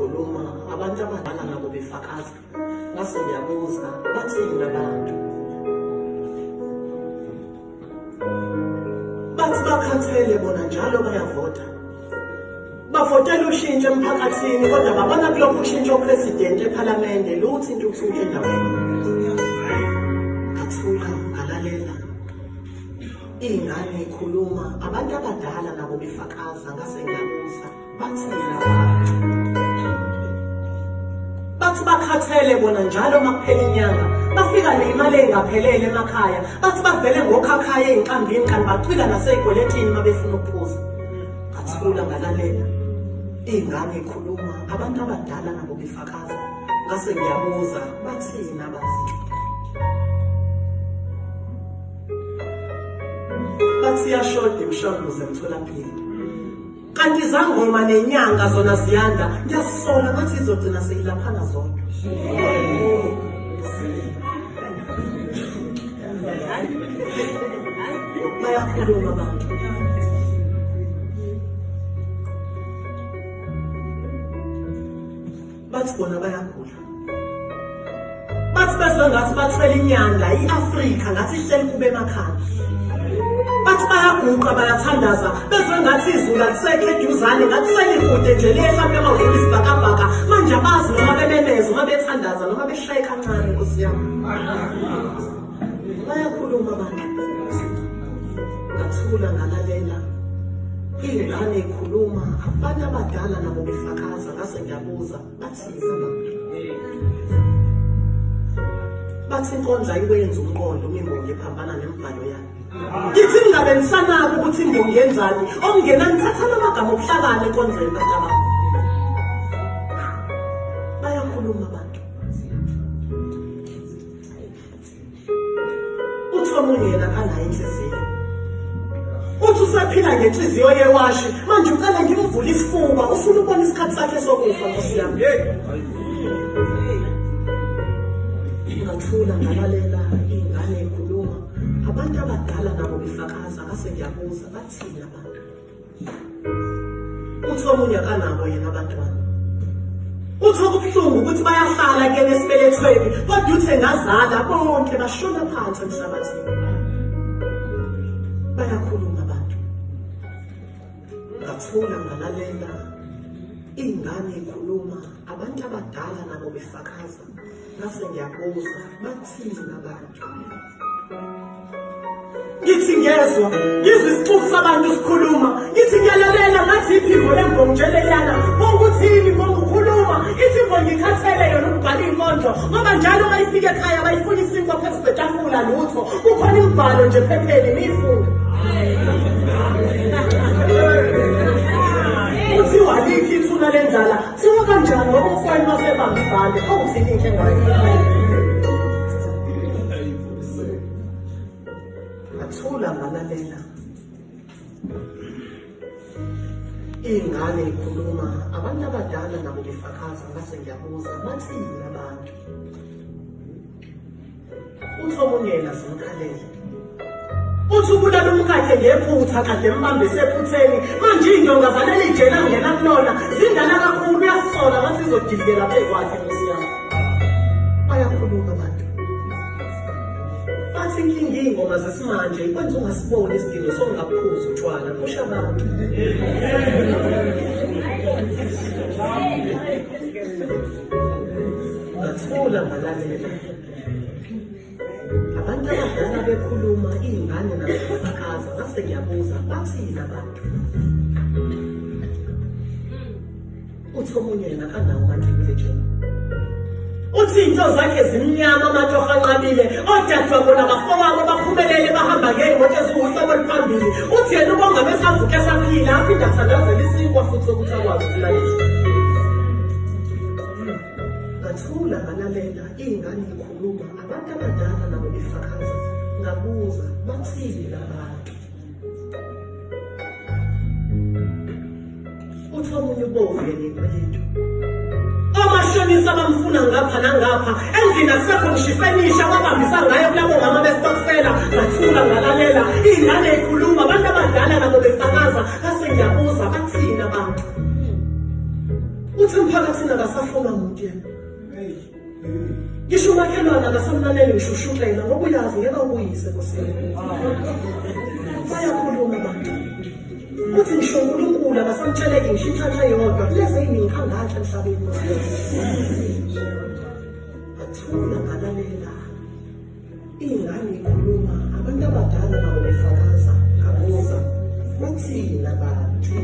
ikhuluma, abantu abadala nabo befakaza. Ngase ngiyabuza, bathini abantu? Bathi bakhathele bona njalo bayavota. Bavotela ushintsho emphakathini kodwa babona kulokhu ushintsho opresident ephalamende lutho intuthuko endaweni. Ngathula ngalalela. Iy'ngane ikhuluma, abantu abadala nabo befakaza, ngase ngiyabuza, bathini abantu? Bathi bakhathele bona njalo uma kuphela inyanga, bafika neyimali ey'ngaphelele emakhaya, bathi bavele ngokhakhayi ey'nkambini kanti bacwila nasey'kweletini uma befuna ukuphuza. Ngathula ngalalela, iy'ngane ikhuluma, abantu abadala nabo befakaza, ngase ngiyabuza, bathini abantu? Bathi iyashoda imishanguzo emtholampilo. Kanti izangoma nenyanga zona ziyanda, ngiyasola ngathi izogcina seyilaphana zodwa. Bayakhuluma abantu. Bathi bona bayagula. Bathi bezwe ngathi bathwele inyanda i-Afrika ngathi ihleli kube emakhanda. Bathi bayaguqa bayathandaza bezwe ngathi izulu alisekho eduzane ngathi selikude nje lehla kuyoma udlula isibhakabhaka manje abazi noma bememeza noma bethandaza noma beshaye kancane nkosi yami. Bayakhuluma abantu. Ngathula ngalalela. Iy'ngane ikhuluma, abantu abadala nabo befakaza ngase ngiyabuza bathini abantu. Bathi inkondlo ayiwenzi umqondo uma imbongi iphambana nemibhalo yayo. Ngithi ningabe nisanaka ukuthi imbongi yenzani, okungena nithathana amagama obuhlakani enkondlweni bantabami. Bayakhuluma abantu. Uthi omunye yena akanayo inhliziyo. Uthi usaphila ngenhliziyo yewashi, manje ucela ngimvule isifuba, ufuna ukubona isikhathi sakhe sokufa nkosi yami. Ngathula ngalalela ingane ikhuluma, abantu abadala nabo befakaza, ngase ngiyabuza bathini abantu. Uthi omunye akanabo yena abantwana. Uthi okubuhlungu ukuthi bayahlala kuyena esibelethweni kodwa uthi engazala bonke bashona phansi emhlabathini. Bayakhuluma abantu. Ngathula ngalalela ingane ikhuluma abantu abadala nabo befakaza. Ngase ngiyabuza bathini abantu. Ngithi ngiyezwa, ngizwa isixuku sabantu sikhuluma. Ngithi ngiyalalela ngathi iphimbo lembongi nje leliyana. Bonguthini bongukhuluma. Ithi imbongi ikhathele yona ukubhala iy'nkondlo ngoba njalo uma ifika ekhaya bayifuna isinkwa phezu kwetafula lutho. Kukhona imibhalo nje ephepheni niyifunda. Kuthiwa alikho ithuna lendlala. Kuthiwa kanjani ngoba umfowenu masebamba ibhande awuthini inhle ngayo. Ngathula ngalalela. Iy'ngane ikhuluma, abantu abadala nabo befakaza ngase ngiyabuza bathini abantu. Uthi omunye yena zimkhalele. Uthi ubulala umkakhe ngephutha kade embambe esephutheni manje iy'ndonga zaleli jele angena kulona zindala kakhulu uyasola ngathi izodilikela phezu kwakhe nkosi yami. Bayakhuluma abantu. Bathi inkinga iy'ngoma zesimanje ikwenza ungasiboni isidingo sokungaphuzi utshwala kusho abantu. Ngathula ngalalela. Abantu abadala bekhuluma iy'ngane nazo zifakaza ngase ngiyabuza bathini abantu. Uthi omunye yena akanawo umatikuletsheni. Uthi into zakhe zimnyama amatoho anqabile odadewabo nabafowabo baphumelele bahamba ngey'moto eziwuhlobo oluphambili. Uthi yena ubonga besavuke esaphila aphinde athandazele isinkwa futhi sokuthi akwazi ukulalisa. Ngathula ngalalela iy'ngane ikhuluma abantu abadala nabo befakaza ngabuza bathini labantu. Uthi omunye ubovu yena into. Omashonisa bamfuna ngapha nangapha endlini akusekho ngisho ifenisha ababambisa ngayo kulabo mama besitokfela ngathula ngalalela iy'ngane ikhuluma abantu abadala nabo befakaza ngase ngiyabuza bathini abantu. Uthi emphakathini akasahlolwa muntu yena. Ngisho umakhelwane akasamlaleli ngisho ushukela ngoba uyazi ngeke awubuyise Nkosi yami. Bayakhuluma abantu. Uthi ngisho uNkulunkulu akasamtsheleki ngisho inhlanhla eyodwa kulezi ey'ningi kangaka emhlabeni. Athula ngalalela. Iy'ngane ikhuluma abantu abadala nabo befakaza ngabuza bathini abantu.